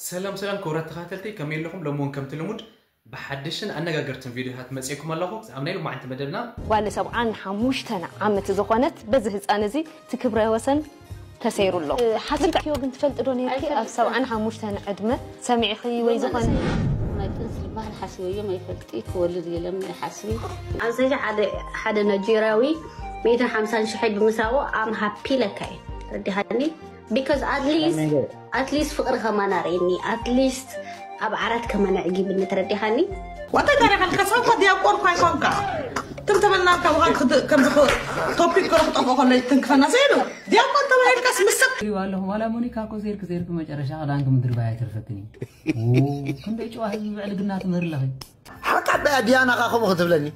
ሰላም ሰላም ክቡራት ተኸታተልቲ፣ ከመይ ኣለኹም? ሎሚ እውን ከምቲ ልሙድ ብሓድሽን ኣነጋገርትን ቪድዮታት መፂእኩም ኣለኹ። ኣብ ናይ ሎማዓንቲ መደብና ጓል ሰብዓን ሓሙሽተን ዓመት ዝኾነት በዚ ህፃን እዚ እቲ ክብረ ወሰን ተሰይሩ ኣሎ። ሓሲብክዮ ግን ትፈልጢ ዶ ነርኪ? ኣብ ሰብዓን ሓሙሽተን ዕድመ ሰሚዕኺ ወይ ዝኾነ ናይ ጥንሲ ዝበሃል ሓሲበዮም ኣይፈልጥ ክወልድ የለም ሓስቢ ኣንሰጂ ሓደ ሓደ ናይጀርያዊ ሚእትን ሓምሳን ሽሕ ብምሳቑ ኣም ሃፒ ለካ እዩ ረዲሃኒ because at least at least ፍቕሪ ከማና ርእኒ at least ኣብ ዓራት ከማና ዕጊብኒ ተረዲኻኒ ዋታይ ታሪኻል ከሳብካ ዲያቆን ኳይኮንካ ትም ተበልና ካብኻ ከምዚ ቶፒክ ገሮ ክጠፍኦ ከሎ ትንክፈና ስኢሉ ዲያቆን ተባሂልካስ ምስ ሰብ ይሪዋ ኣለኹ ዋላ ሞኒካ እኮ ዜርክ ዜርክ መጨረሻ ክዳንክ ምድሪ ባያ ትርፈክኒ ክንደይ ጨዋ ህዝቢ ብዕልግና ትምህር ኣለኺ ሓቃ በያ ዲያናኻ ከምኡ ክትብለኒ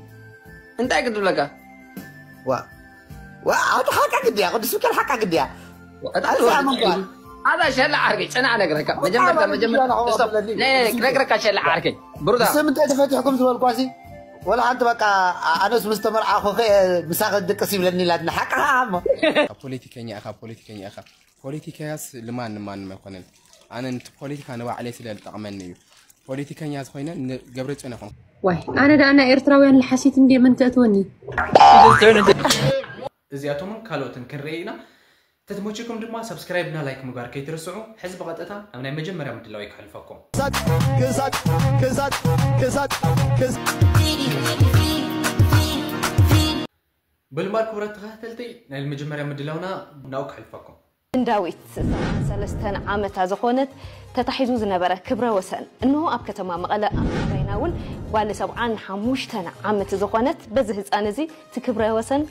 እንታይ ክትብለካ ዋ ዋ ኣቲ ሓቃ ግድያ ቅዱስ ሚካኤል ሓቃ ግድያ ኣልሳ መጓል ኣዛ ሸላ ዓርገይ ጽናዕ ነግረካ መጀመርታ መጀመርታ ነግረካ ሸላ ዓርገይ ብሩዳ ስም እንታይ ተፈቲሕኩም ዝበልኳሲ ወላ ሓንቲ በቃ ኣነስ ምስ ተመርዓኹ ምሳኸ ድቅስ ይብለኒ ኢላትና ሓቃ እሞ ፖለቲከኛ ኢኻ ፖለቲከኛ ኢኻ ፖለቲካያስ ልማን ንማንም ኣይኮነን ኣነ ፖለቲካ ንባዕለይ ስለ ዝጠቕመኒ እዩ ፖለቲከኛ ዝኾይነ ገብረ ጽዮን ኣይኮንኩ ዋይ ኣነ ደኣ ናይ ኤርትራውያን ልሓሲት እንድየ መን ተእትወኒ እዚኣቶምን ካልኦትን ክንርኢ ኢና ተትሞችኩም ድማ ሳብስክራይብ እና ላይክ ምግባር ከይትርስዑ ሕዚ ብቐጥታ ኣብ ናይ መጀመርያ ምድላው ይክሕልፈኩም ክሳት ክሳት ክሳት ብልማድ ክቡራት ተኸታተልቲ ናይ መጀመርያ ምድላውና ናው ክሕልፈኩም ህንዳዊት ሰለስተን ዓመታ ዝኾነት ተታሒዙ ዝነበረ ክብረ ወሰን እንሆ ኣብ ከተማ መቐለ ኣብ ጉዳይና እውን ጓል ሰብዓን ሓሙሽተን ዓመት ዝኾነት በዚ ህፃን እዚ እቲ ክብረ ወሰን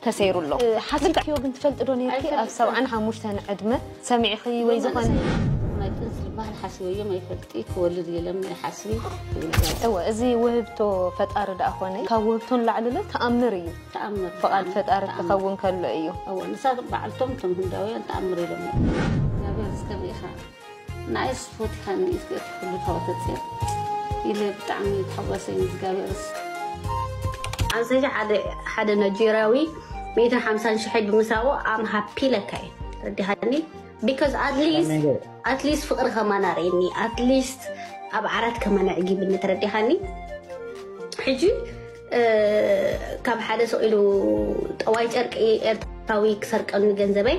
ተሰይሩ ኣሎ ሓስብክዮ ግን ትፈልጢ ዶ ነርኪ ኣብ ሰብዓን ሓሙሽተን ዕድመ ሰሚዕኺ ወይ ዝኾነ ናይ ጥንሲ ዝበሃል ሓስበዮም ኣይፈልጥ ክወልድ የለም ሓስቢ እወ እዚ ውህብቶ ፈጣሪ ደኣ ኮነ ካብ ውህብቶ ንላዕሊ ለ ተኣምር እዩ ተኣምር ፍቓድ ፈጣሪ ክኸውን ከሎ እዩ እወ ንሳ በዓልቶም እቶም ህንዳውያን ተኣምር ኢሎም እግዚኣብሔር ዝተብኢኻ ንኣይስ ፈቲኻኒ እስኪ እቲ ኩሉ ተወተፅር ኢለ ብጣዕሚ ተሓጓሰ እግዚኣብሔርስ ኣንሰጂ ሓደ ሓደ ናይጀርያዊ ሚእትን ሓምሳን ሽሕ ብምሳቑ ኣም ሃፒ ለካ እዩ ረዲሃኒ because at least at least ፍቕሪ ከማና ርእኒ at least ኣብ ዓራት ከማና ዕጊብኒ ተረዲኻኒ ሕጂ ካብ ሓደ ስቕ ኢሉ ጠዋይ ጨርቂ ኤርትራዊ ክሰርቀኒ ገንዘበይ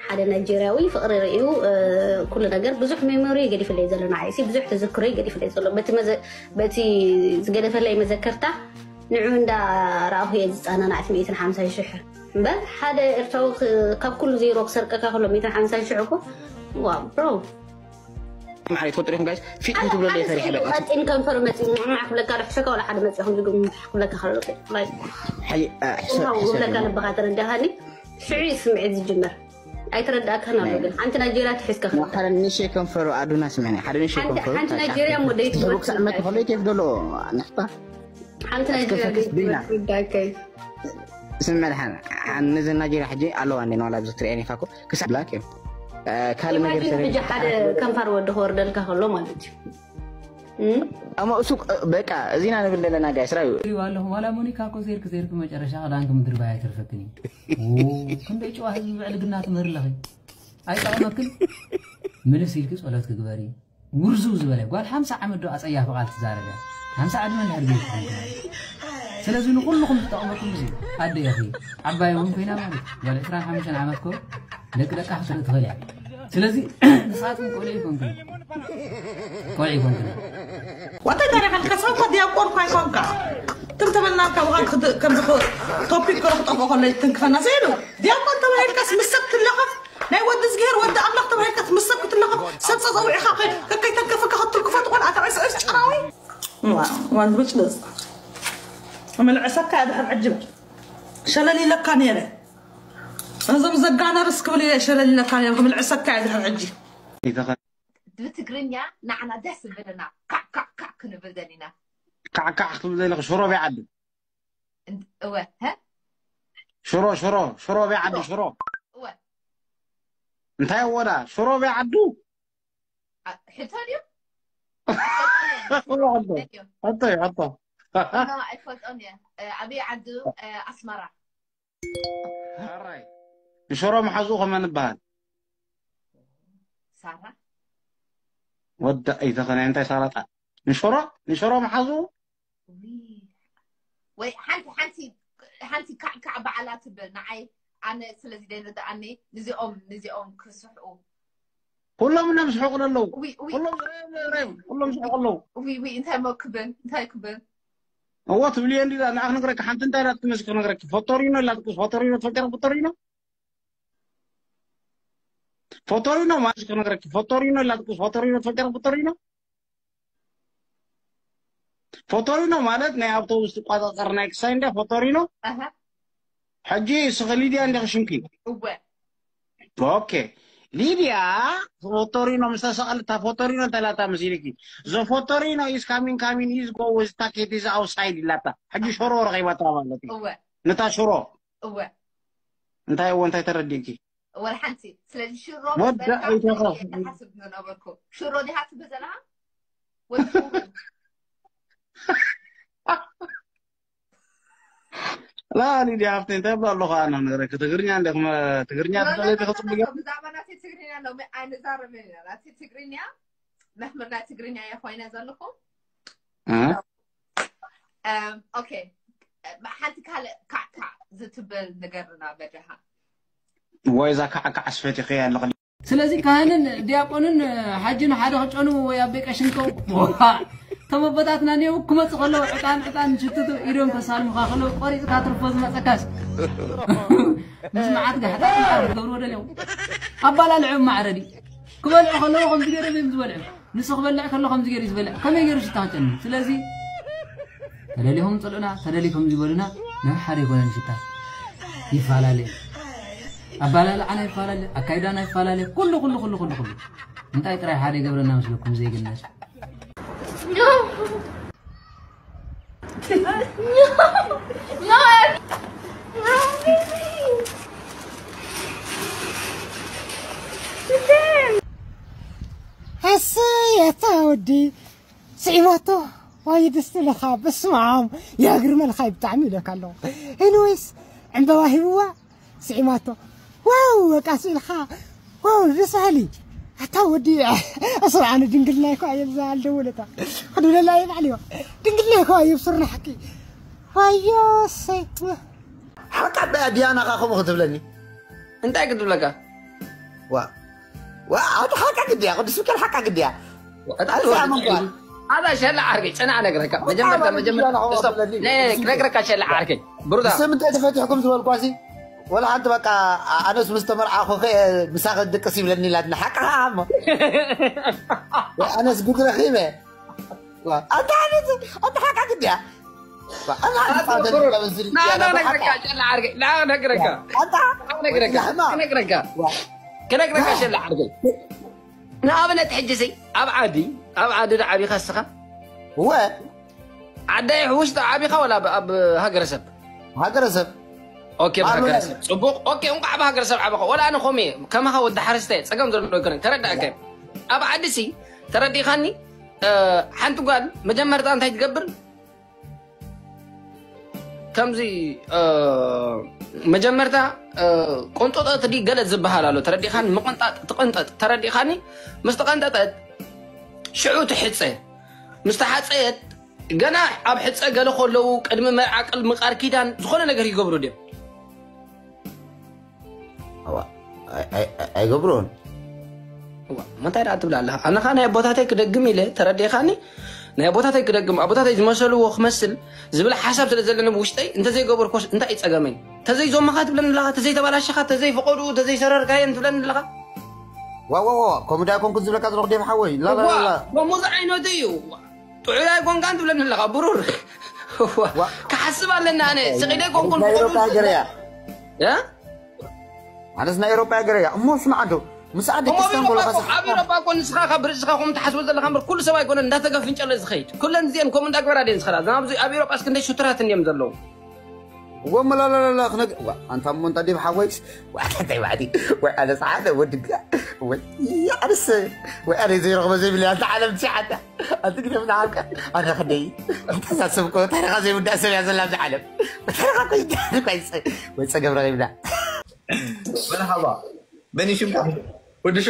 ሓደ ናይጀርያዊ ፍቕሪ ርእዩ ኩሉ ነገር ብዙሕ ሜሞሪ ገዲፍለይ ዘሎ ንዓይሲ ብዙሕ ተዘክሮ ገዲፍለይ ዘሎ በቲ ዝገደፈለይ መዘከርታ ንዑ እንዳ ረኣኹ እየ ዝፃናናዕቲ ሚእትን ሓምሳን ሽሕ እምበር ሓደ ኤርትራዊ ካብ ኩሉ ዜሮ ክሰርቀካ ከሎ ሚእትን ሓምሳን ሽሕ እኮ ዋ ብሮ ማዕረ ትፈልጡ ዲኹም ጋይስ ፊት ክትብሎ ለይ ፈሪሐ በቃ ቀጢን ከንፈር መፂኡ ምዕማዕ ክብለካ ዶ ሕሸካ ወላ ሓደ መፂኹም ድግም ክብለካ ከሎ ሕጂ ሕሰብ ሕሰብ ክብለካ ልብኻ ተረዳኻኒ ሽዑ እዩ ስምዒት ዝጅመር ኣይተረዳእካን ኣሎ ግን ሓንቲ ናይጀርያ ትሒዝካ ሓደ ንእሽተይ ከንፈሩ ኣዱና ስምዕኒ ሓደ ንእሽተይ ከንፈሩ ሓንቲ ናይጀርያ ሞደይት ክሳዕ መት ከሎ ይከፍ ደሎ ንሕታ ሓንቲ ናይጀርያ ስምዕ ድሓን ነዘን ናይጀርያ ሕጂ ኣለዋ እንዴ ንዋላ ኣብዚ ክትሪአን ኢኻ እኮ ክሳዕ ብላክ እዮም ካልእ ነገር ኢማጂን ሕጂ ሓደ ከንፋር ወዲ ክወርደልካ ከሎ ማለት እዩ እሞ እሱ በቃ እዚና ንብል ዘለና ጋይስ ራዩ ይሪዋ ኣለኹ ዋላ ሞኒካ እኮ ዜርክ ዜርክ መጨረሻ ክዳንክ ምድሪ ባያ ትርፈክን እዩ ክንደይ ጨዋ ህዝቢ ብዕልግና ትምህር ኣለኺ ኣይጠቕመክን ምልስ ኢልኪ ጸሎት ክግበሪ ውርዙ ዝበለ ጓል ሓምሳ ዓመት ዶ ኣጸያፊ ቃል ትዛረብ እያ ሓምሳ ዕድመ እንድሕር ገይርኩም ስለዚ ንኩልኹም ዝጠቕመኩም እዚ ኣደ ኢኺ ዓባይ እውን ኮይና ማለት ጓል ዕስራን ሓሙሽተን ዓመት ኮ ደቂ ደቃ ክትርኢ ትኽእል እያ ስለዚ ንስኻትኩም ቆልዑ ይኮንክን ቆልዑ ይኮንክን ዋታይ ታሪኻን ከሳብካ ዲያቆን ኳይኮንካ ትም ተበልና ካብኻ ከምዚ ቶፒክ ገሮ ክጠፍኦ ከሎ ትንክፈና ስኢሉ ዲያቆን ተባሂልካስ ምስ ሰብ ትለኸፍ ናይ ወዲ እግዚኣብሔር ወዲ ኣምላኽ ተባሂልካ ምስ ሰብ ክትለኸፍ ሰብ ጸጸዊዕኻ ከከይተንከፈካ ክትልክፎ ትኾን ኣታ ዕስዕስ ጨራዊ ዋን ብጭ ገጽ ምልዕሰካ እያ ድሕር ዕጅብ ሸለል ኢለካ ነይረ እዞም ዘጋነርስ ክብል እየ ሸለል ኢለካ ነይረ ክምልዕሰካ እያ ድሕር ዕጂ ብትግርኛ ንዓና ደስ ዝብለና ካዕ ካዕ ካዕ ክንብል ደሊና ካዕካዕ ክትብል ዘለኺ ሽሮ በይ ዓዲ እወ ሽሮ ሽሮ ሽሮ በይ ዓዲ ሽሮ እወ እንታይ ወዳ ሽሮ በይ ዓዱ ሕቶ ድዩ ሕቶ ሕቶ ኣይፈልጦን እየ ዓብይ ዓዱ ኣስመራ ሕራይ ንሽሮ መሓዝኡ ከመን ይበሃል ሳራ ወዳ ኣይተኸነ እንታይ ሳላጣ ንሽሮ ንሽሮ መሓዙ ወይ ሓንቲ ሓንቲ ሓንቲ ካዕካዕ በዓላ ትብል ንዓይ ኣነ ስለዚ ደይርድኣኒ ንዚኦም ንዚኦም ክስሕኡ ኩሎም እና ምስሕቁ ኣለዉ ዊ ዊ ኩሎም ኩሎም ዝሕቁ ኣለዉ ዊ ዊ እንታይ ሞ ክብል እንታይ ክብል እዎ ትብልዮ እንዲ ንዓ ክነግረኪ ሓንቲ እንታይ ኢላ ትመስል ክነግረኪ ፈቶሪኖ ኢላ ትቁስ ፈቶሪኖ ትፈልጢ ፈቶሪኖ ፈቶሪኖ ማለት ክነግረኪ ፈቶሪኖ ኢላ ትቁስ ፈቶሪኖ ትፈልጢ ፈቶሪኖ ፈቶሪኖ ማለት ናይ ኣውቶቡስ ትቋጻጸር ናይ ክሳይ እንዳ ፈቶሪኖ ኣሃ ሕጂ ስኺ ሊድያ እንዲኺ ሽምኪ እወ ኦኬ ሊድያ ፈቶሪኖ ምስ ተሰቐልታ ፈቶሪኖ እንተላታ መሲልኪ the ፈቶሪኖ is coming coming is go with ታኬት is outside ኢላታ ሕጂ ሽሮ ረኺባታ ማለት እዩ እወ ነታ ሽሮ እወ እንታይ እዎ እንታይ ተረዲእኪ ወላ ሓንቲ ስለዚ ሽሮ ወዳ በልካ ኣይተኻ- እየ ዝሓስብ ዝነበርኩ ሽሮ ዲኻ ትብል ዘለኻ ወይ ሽሮ ላ ሊድያ ሃፍተይ እንታይ ብላ ኣለኹ ኣነ ነገረኪ ትግርኛ እንደ ትግርኛ ትፈለጢ ከፅቡቅ ብዛዕባ ናተይ ትግርኛ ሎሚ ኣይንዛረብን ኢና ናተይ ትግርኛ መምህር ናይ ትግርኛ እየ ኮይነ ዘለኹ እ? ኦኬ ሓንቲ ካልእ ካዕካዕ ዝትብል ንገርና በጃኻ ወይ እዛ ካዕካዕ ኣስፈቲኸያ ኣለኹ ስለዚ ካህንን ዲያቆንን ሓጅን ሓደ ክጨኑ ወይ ኣብ ቤቀሽንቀው ተመቦታትና እኒው ክመፁ ከለዉ ዕጣን ዕጣን ሽትቱ ኢዶም ከሳልሙካ ከለዉ ቆሪፅካ ትርፎ ዝመፀካስ ምስ መዓት ጋሕታ ትገብርዎ ደልዮም ኣባላልዕዮም ማዕረዲ ክበልዑ ከለዉ ከምዚ ገይሮም እዮም ዝበልዑ ንሱ ክበልዕ ከሎ ከምዚ ገይሩ ዝበልዕ ከመይ ገይሩ ሽታ ክጨኑ ስለዚ ተደሊኹም ፀልኡና ተደሊኹም ዝበሉና ናብ ሓደ ይኮነን ሽታ ይፈላለ ኣባላልዓና ይፈላለ ኣካይዳና ይፈላለ ኩሉ ኩሉ ኩሉ ኩሉ ኩሉ እንታይ ጥራይ ሓደ ይገብረና መስለኩም ዘይግነስ እሰይ ኣታ ወዲ ስዒማቶ ዋይ ደስ ትብለካ በስመ ኣብ የግርመልካ እዩ ብጣዕሚ ኢለካ ኣለኹ ኤኒወይስ ዕምበባ ሂብዋ ስዒማቶ ዋው በቃ ስኢልካ ዋው ደስ በሃሊ ኣታ ወዲ እስራ ኣነ ድንግልና ይኮ ኣየ ብዛ ኣልደወለታ ክድብለላ እየ ባዕልዮ ድንግልና ይኮ ኣየ ብሱርና ሓቂ ዋዮ ሰይ ሓቃ በያ ዲያናኻ ከምኡ ክትብለኒ እንታይ ክትብለካ ዋ ዋ ኣታ ሓቃ ግድያ ቅዱስ ሚካኤል ሓቃ ግድያ ኣዛ መንኳል ኣዛ ሸላ ዓርገይ ጨና ነግረካ መጀመርታ መጀመርታ ነግረካ ሸላ ዓርገይ ብሩዳ ስም እንታይ ተፈቲሕኩም ዝበልኳሲ ወላ ሓንቲ በቃ ኣነስ ምስ ተመርዓኹ ምሳኸ ድቅስ ይብለኒ ኢላትና ሓቃ እሞ ኣነስ ጉድ ረኺበ ኣታ ኣንተ ሓቃ ግድያ ነግረካ ጨላ ዓርገይ ነግረካ ነግረካ ነግረካ ሸላ ዓርገይ ንኣብነት ሕጂ ሲ ኣብ ዓዲ ኣብ ዓዲ ዶ ዓቢኻ እስኻ እወ ዓዳይ ውሽጢ ዓቢኻ ወላ ኣብ ሃገረሰብ ሃገረሰብ ኦኬ ሃገረሰብ ጽቡቕ ኦኬ እንቋዕ ኣብ ሃገረሰብ ዓበኻ ወላ ኣነ ኮም እየ ከማኻ ወዲ ሓረስታይ ጸገም ዘሎ ኣይኮነን ተረዳእከ ኣብ ዓዲ ሲ ተረዲኻኒ ሓንቲ ጓል መጀመርታ እንታይ ትገብር ከምዚ መጀመርታ ቆንጠጠት ዲ ገለ ዝበሃል ኣሎ ተረዲኻኒ ምቕንጣጥ ትቕንጠጥ ተረዲኻኒ ምስ ተቐንጠጠት ሽዑ ትሕፀ ምስ ተሓፀየት ገና ኣብ ሕፀ ገለ ከለዉ ቅድሚ መርዓ ቅድሚ ቃል ኪዳን ዝኾነ ነገር ይገብሩ ድዮም ኣይገብሮን እንታይ ደኣ ትብል ኣለኻ ኣነኻ ናይ ኣቦታተይ ክደግም ኢለ ተረዲኻኒ ናይ ኣቦታተይ ክደግም ኣቦታተይ ዝመሰልዎ ክመስል ዝብል ሓሳብ ስለ ዘለኒ ብውሽጠይ እንተዘይገበርኮስ እንታይ ይፀገመኝ ተዘይዞመኻ ትብለኒ ኣለኻ ተዘይተባላሸኻ ተዘይፈቐድኡ ተዘይሰረርካየን ትብለኒ ኣለኻ ዋዋዋ ከምኡ ዳ ኮንኩ ዝብለካ ዘለኹ ደም ሓወይ ላላላ ከምኡ ዝዓይነቱ እዩ ጥዑይ ኣይኮንካን ትብለኒ ኣለኻ ብሩር ክሓስብ ኣለና ኣነ ስቕ ኢለ ኣይኮንኩን ናይ ኤሮፓ ብቐዱ ገረያ እ? ኣነስ ናይ ኤሮፓ ገረያ እሞ ስማዕ ዶ ምስ ዓዲ እሞ ክስታን ኣብ ኤሮፓ ኮለካ እኮ- ኣብ ኤሮፓ እኮ ንስኻ ካብ ርእስኻ ከም ትሓስቦ ዘለካ እምበር ኩሉ ሰብ ኣይኮነን እንዳተገፍንጨለ ዝኸይድ ኩለን እዚአን ከምኡ እንዳግበራ ድየን ዝኸዳ እዞም ኣብዚ ኣብ ኤሮፓ እስክ ክንደይ ሽቱራት እንዲዮም ዘለዉ ወመላላላላ ክነግ ኣንታ እሞ እንታ ዲብ ሓወይስ ዋዕታታይ ዋዕዲ ወይ ኣነ ሰዓደ ወድጋ ወይ ኣነስ ወይ ኣነ ዘይረኽቦ ዘይብለ ኣንታ ዓለም ትሽዓተ ኣንቲ ግደ ምናሃልካ ኣነ ክንደይ እንተሳሰብኮ ታሪኻ ዘይውዳእ ሰብ እያ ዘላ ኣብዚ ዓለም ታሪኻ ኮይ ወይ ጸገም ረኺብና መርሓባ በኒሽምካ ወዲ ሾ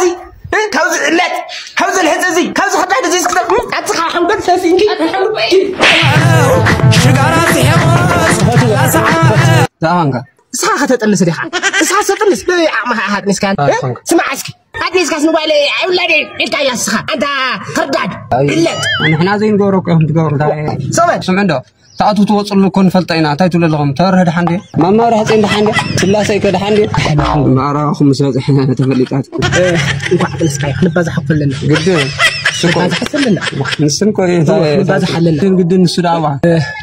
እዚ፣ እ፣ ካብዚ ዕለት፣ ካብዚ ልሕፂ እዚ፣ ካብዚ ክዳን እዚ እስክተ-፣ እ፣ ኣትኻ ሓንጎል ተሲንኪ። ሽጋራ ትሕወስ፣ ላሳዓ። ተኣማንካ። እስኻ ከተጥንስ ዲኻ? እስኻ ተጥንስ፣ በይ ዓቕምኻ ኣጥኒስካ። ኣጥንስካ። ስማዕ እስኪ፣ ኣጥኒስካስ ንጓለይ ኣይውለድን ኢልካያ እስኻ። ኣንታ ክርዳድ፣ ኣይ፣ ዕለት። ንሕና ዘይንገብሮ እኮ ኢኹም ትገብሩ። እንታይ? ስማዕ። ስምዕ እንዶ፣ ታኣቱ ትወፅሉ እኮ ንፈልጦ ኢና። እንታይ ትብሉ ኣለኹም? ተበርህ ደሓን ድየ? ማማ ብርሃፀይ ደሓን ድየ? ስላሰይ ከ ደሓን ድየ? ማዕረኹም ምስ በፅሐ ተፈሊጣት። እ፣ እንኳዕ ኣጥነስካዮ፣ ክንባዛሕ እኮ ኣለና። ግድን። ንሱ እኮ ንባዛሕ ኣለና። ንስን እኮ እዩ። ንባዛሕ ኣለና። ግድን ንሱ ደኣ።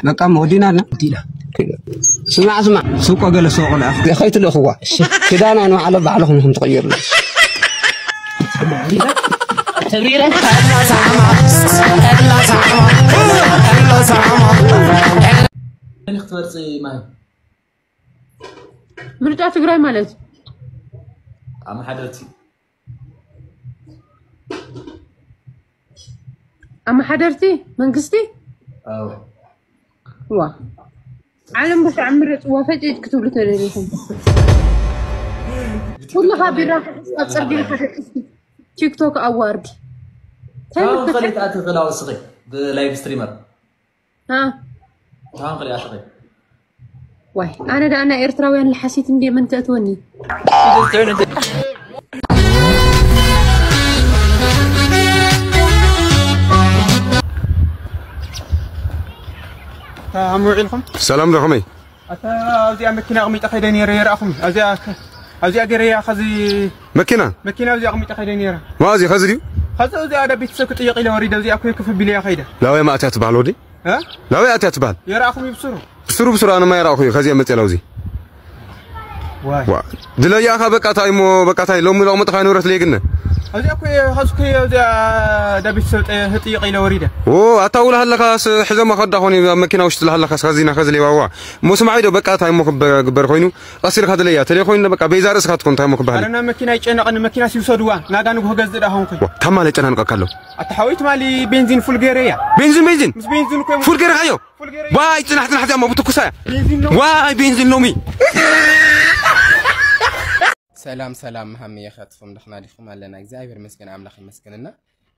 በቃ፣ ወዲና ኣለና። ወዲና። ስማዕ፣ ስማዕ፣ ሱቆ ገለ ሱቆ ለኣ ከይትልእኽዋ። ክዳና ንባዕለ ባዕልኹም ኢኹም ትቕይሩላ። ተብሪረ። መን ክትመርፂ ማይ? ምርጫ ትግራይ ማለት ኣመሓደርቲ። ኣመሓደርቲ መንግስቲ? ኣዎ። ዋ። ዓለም ብሻዕ ምረጽዋ ፈጭጭ ክትብሉ ተደሊኹም። ኩልኻ ቢራ ኣብ ጽርግያ ሓደ እስኪ ቲክቶክ ኣዋርድ። እንታይ ካን ምትካ-? ከሊት ኣቲ ክላው እስኺ ብላይቭ ስትሪመር። አ። ካን ከሊት ኣቲ። ዋይ፣ ኣነ ደኣ ናይ ኤርትራውያን ለሓሲት እንዴ መን ከእትወኒ? ኣታ፣ ኣሞ ውዒልኩም? ሰላም ዶ፣ ከመይ? ኣታ፣ ኣብዚኣ መኪና ኣቕሚጠ ከይደ ነይረ፣ የርኣኹም። ኣብዚኣ፣ ኣብዚኣ ገይረያ፣ ኸዚ መኪና? መኪና ኣብዚኣ ኣቕሚጠ ከይደ ነይረ። ዋ፣ እዚ ኸዚ ድዩ? ኸዚ ኣብዚኣ፣ ዳ ቤተሰብ ክጥየቕ ኢለ ወሪደ፣ ኣብዚኣ እኮ ክፍ ቢለያ ከይደ። ላውያ ማእትያ ትበሃል ወዲ? እ? ላውያ ኣትያ ትበሃል? የርኣኹም ይብስሩ። ብስሩ ብስሩ ኣነ ማይ ራእኹ እዩ፣ ከዚያ መፅእ ለውዚ። ዋይ። ዋ። ድለያኻ በቃ ታይ እሞ፣ በቃ ታይ ሎሚ ሎቕምጥኻ ንብረት ለይግነ። እዚኣ እኮ እየ፣ ኻሱ እኮ እየ፣ እዚኣ ዳቢት ሰብ ጠ-፣ ህጥይቕ ኢለ ወሪደ። ኦ፣ ኣታ ውላ ሃለኻስ ሕዞማ ከዳ ኾኒ ኣብ መኪና ውሽጢ ለሃለኻስ ኸዚና ኸዚ ሌባ ዋ። እሞ ስማዒ ዶ በቃ ታይ እሞ ክበ-፣ ግበር ኮይኑ፣ ቀስ ኢልካ ድለያ፣ ተለይ ኮይኑ በቃ ቤዛ ርእስኻ ትኮን ታይ እሞ ክበሃል። ኣረ ናብ መኪና ይጨነቐኒ፣ መኪና ሲውሰድዋ፣ ናጋ ንግሆ ገዝእ ዳ ኾንኩ። ዋ፣ ታማለ ጨናንቀካ ኣሎ። ኣታ ሓወይ ትማሊ ቤንዚን ፉል ገይረ እያ። ቤንዚን፣ ቤንዚን? ምስ ቤንዚን እኮ እየ ፉል ገይርካዮ? ፉል ገይረ እያ። ዋይ፣ ጽናሕ፣ ጽናሕ፣ እዚኣ እሞ ብትኩሳ እያ። ቤንዚን ሎሚ። ዋይ፣ ቤንዚን ሎሚ። ሰላም ሰላም፣ ሃመይ ኢኻትኩም? ደኽና ዲኹም? ኣለና፣ እግዚኣብሔር ይመስገን፣ ኣምላኽ ይመስገንና።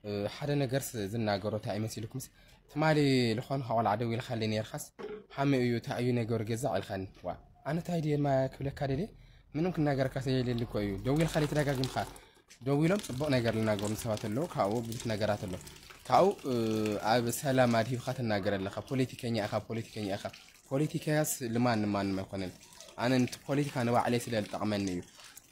እ፣ ሓደ ነገርስ ዝናገሮ እንታይ እዩ መሲልኩምስ? ትማሊ ዝኾንካ ቆልዓ ደዊልካለይ ነይርካስ፣ ሃመይ እዩ፣ እንታይ እዩ ነገሩ ገዛ ኢልካኒ። ዋ፣ ኣነ እንታይ ድየ ማ ክብለካ ደልየ? ምንም ክናገረካ ዘየለሊ እኮ እዩ። ደዊልካለይ ተደጋጊምካ። ደዊሎም ጽቡቕ ነገር ዝናገሩ ሰባት ኣለዉ፣ ካብኡ ብዙሕ ነገራት ኣሎ። ካብኡ፣ እ፣ ኣብ ሰላም ኣድሂብካ ትናገር ኣለኻ። ፖለቲከኛ ኢኻ፣ ፖለቲከኛ ኢኻ። ፖለቲካስ ልማን ንማንም ኣይኮነን። ኣነ ንቲ ፖለቲካ ንባዕለይ ስለ ዝጠቕመኒ እዩ።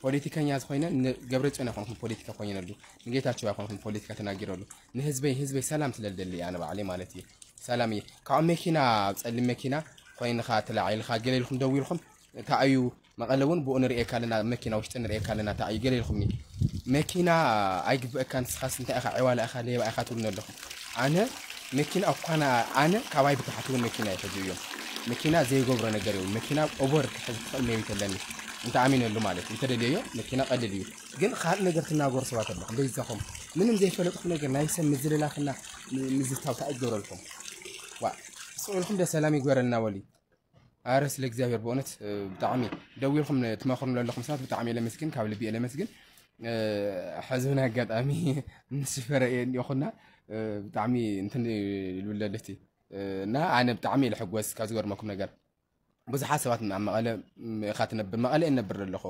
ፖለቲከኛ ዝኾይነ ንገብረጽዮን ኣይኮንኩን ፖለቲካ ኮይነሉ፣ ንጌታቸው ኣይኮንኩን ፖለቲካ ተናጊረሉ። ንህዝበይ፣ ህዝበይ ሰላም ስለ ዝደሊ እያ ንባዕለይ ማለት እዩ። ሰላም እየ። ካብ መኪና፣ ኣብ ጸሊም መኪና ኮይንኻ ተላዒልካ ገለ ኢልኩም ደው ኢልኩም፣ እንታይ እዩ መቐለ እውን ብኡ ንርእየካ ኣለና፣ መኪና ውሽጢ ንርእየካ ኣለና፣ እንታይ እዩ ገለ ኢልኩምኒ። መኪና ኣይግብአካን፣ ንስኻስ እንታይ ኢኻ፣ ዕዋላ ኢኻ፣ ሌባ ኢኻ ትብሉኒ ኣለኹም። ኣነ መኪና እኳ ና-፣ ኣነ ካባይ ብታሕቲ እውን መኪና ይሕዙ እዮም። መኪና ዘይገብሮ ነገር እዩ። መኪና ኦቨር ክሕዝ ክኽእል መብት ኣለኒ። እንተ ኣሚነሉ ማለት እዩ። እንተ ደልየዮ መኪና ቀልል እዩ። ግን ካልእ ነገር ትናገሩ ሰባት ኣለኹም። በይዛኹም ምንም ዘይፈለጥኩም ነገር ናይ ሰብ ምዝልላፍና ም-፣ ምዝታው እንታይ ይገብረልኩም? ዋ፣ ስቕ ኢልኩም ደ ሰላም ይግበረልና ወሊ። ኣረ ስለ እግዚኣብሔር ብእውነት፣ እ፣ ብጣዕሚ ደው ኢልኩም ትመኽሩና ዘለኹም ሰባት ብጣዕሚ እየ ለመስግን፣ ካብ ልቢ እየ ለመስግን። እ፣ ሕዚ እውን ኣጋጣሚ ምስ ሽፈረ እየ እኒኦኹና፣ እ፣ ብጣዕሚ እንትን ይብል ለለቲ። እ፣ እና ኣነ ብጣዕሚ እየ ልሕጎስ ካብ ዝገርመኩም ነገር። ብዙሓት ሰባት ኣብ መቐለ፣ ም፣ ኢኻ ትነብር፣ መቐለ እየ እነብር ዘለኹ።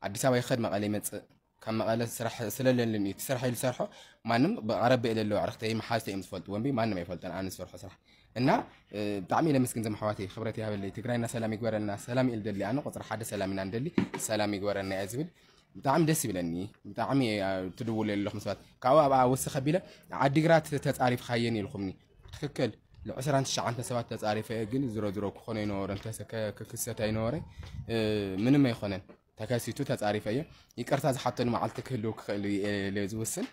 ኣዲስ ኣበባ ይኸድ መቐለ ይመጽእ። ካብ መቐለ ስራሕ ስለለልን እዩ። እቲ ስራሕ ኢሉ ዝሰርሖ ማንም ብቐረበ ኢለ ኣለዉ ኣዕርኽተይ መሓዝተይ እዮም ዝፈልጥዎ እምቢ ማንም ኣይፈልጦን ኣነ ዝሰርሖ ስራሕ። እና፣ እ፣ ብጣዕሚ እየ ለመስግን ዞም ኣሕዋተይ፣ ክብረት ይሃበለይ። ትግራይና ሰላም ይግበረልና። ሰላም እየ ልደሊ ኣነ፣ ቁፅሪ ሓደ ሰላም ኢና ንደሊ፣ ሰላም ይግበረልና እየ ዝብል። ብጣዕሚ ደስ ይብለኒ። ብጣዕሚ እየ ትድውሉ ዘለኹም ሰባት። ካብኡ ኣብኣ ወስኽ ኣቢለ ዓዲግራት ተፃሪፍካየን ኢልኩምኒ። ትክክል። ል ዕስራን ትሽዓተን ሰባት ተፃሪፈ እየ፣ ግን ዝሮ ዝሮ ክኾኖ ኣይነበረን፣ ተሰ-፣ ከ-፣ ክክሰት ኣይነበረን። እ፣ ምንም ኣይኮነን። ተከሲቱ ተፃሪፈ እየ። ይቅርታ ዝሓተሉ መዓልቲ ክህልው ክኽእል እዩ፣ እየ ዝውስን።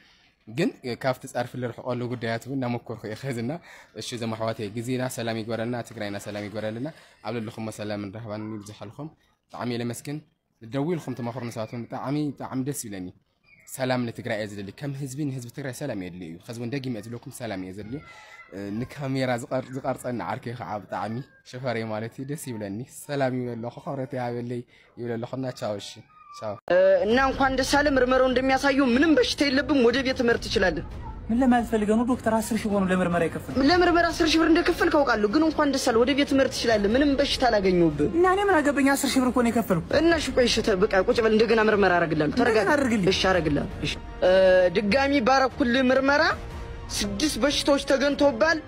ግን ካብቲ ጸርፊ ልርሕቀሉ ጉዳያት እውን እናመኮርኩ እየ ከዝና። እሺ፣ እዞም ኣሕዋተይ፣ ግዜና ሰላም ይግበረልና፣ ትግራይና ሰላም ይግበረልና። ኣብ ለለኹሞ ሰላምን ራህዋን ይብዝሓልኩም። ብጣዕሚ እየ ለመስግን። ደው ኢልኩም ትመኽሩኒ ሰባት እውን ብጣዕሚ፣ ብጣዕሚ ደስ ይብለኒ። ሰላም ንትግራይ እየ ዝደሊ። ከም ህዝቢ ንህዝቢ ትግራይ ሰላም የድልዮ እዩ። ከዚ እውን ደጊመ እየ ዝብለኩም ሰላም እየ ዘድልዮ። እ፣ ንካሜራ ዝቐር-፣ ዝቐርጸኒ ዓርከይ ከዓ ብጣዕሚ ሽፈረይ ማለት እዩ። ደስ ይብለኒ። ሰላም ይብለ ኣለኹ። ክብረት ይሃበለይ ይብለ ኣለኹ እና ቻው። እሺ፣ ቻው። እ፣ እና እንኳን ደስ አለ። ምርመራው እንደሚያሳየው ምንም በሽታ የለብም። ወደ ቤት መሄድ ትችላለህ። ምን ለማለት ፈልገህ ነው ዶክተር? አስር ሺህ ሆኖ ለምርመራ የከፈለው? ለምርመራ አስር ሺህ ብር እንደከፈልክ አውቃለሁ፣ ግን እንኳን ደስ አለ። ወደ ቤት መሄድ ትችላለህ። ምንም በሽታ አላገኘሁብህም። እና እኔ ምን አገባኝ? አስር ሺህ ብር እኮ ነው የከፈለው። እና እሺ፣ ቆይ፣ እሺ፣ ተ-፣ በቃ ቁጭ በል፣ እንደገና ምርመራ አረግልሃለሁ። እንደገና ተረጋጋ። አድርግልኝ። እሺ፣ አረግልሃለሁ። እሺ። እ፣ ድጋሚ ባረኩልህ ምርመራ ስድስት በሽታዎች ተገኝተውብሃል።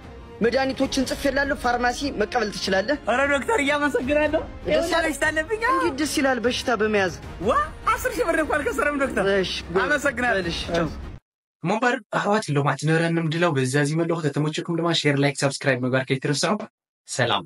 መድኃኒቶችን ጽፌልሃለሁ፣ ፋርማሲ መቀበል ትችላለህ። ኧረ ዶክተር፣ እያመሰግናለሁ። ደስ የሆነ አለ? በሽታ አለብኝ። አዎ። እንዴት ደስ ይላል በሽታ በመያዝ። ዋ፣ አስር ሺህ ብር እኮ አልከሰርም ዶክተር። እሺ፣ ጎበዝ። አመሰግናለሁ። በል፣ እሺ፣ ቻው። እሞ እምበር ኣሕዋት፣ ሎማት ዝነበረኒ ምድላው በዚ ዛዚመ ኣለኹ። ተተመቸኩም ድማ ሼር፣ ላይክ፣ ሳብስክራይብ ምግባር ከይትረስዑ። ሰላም።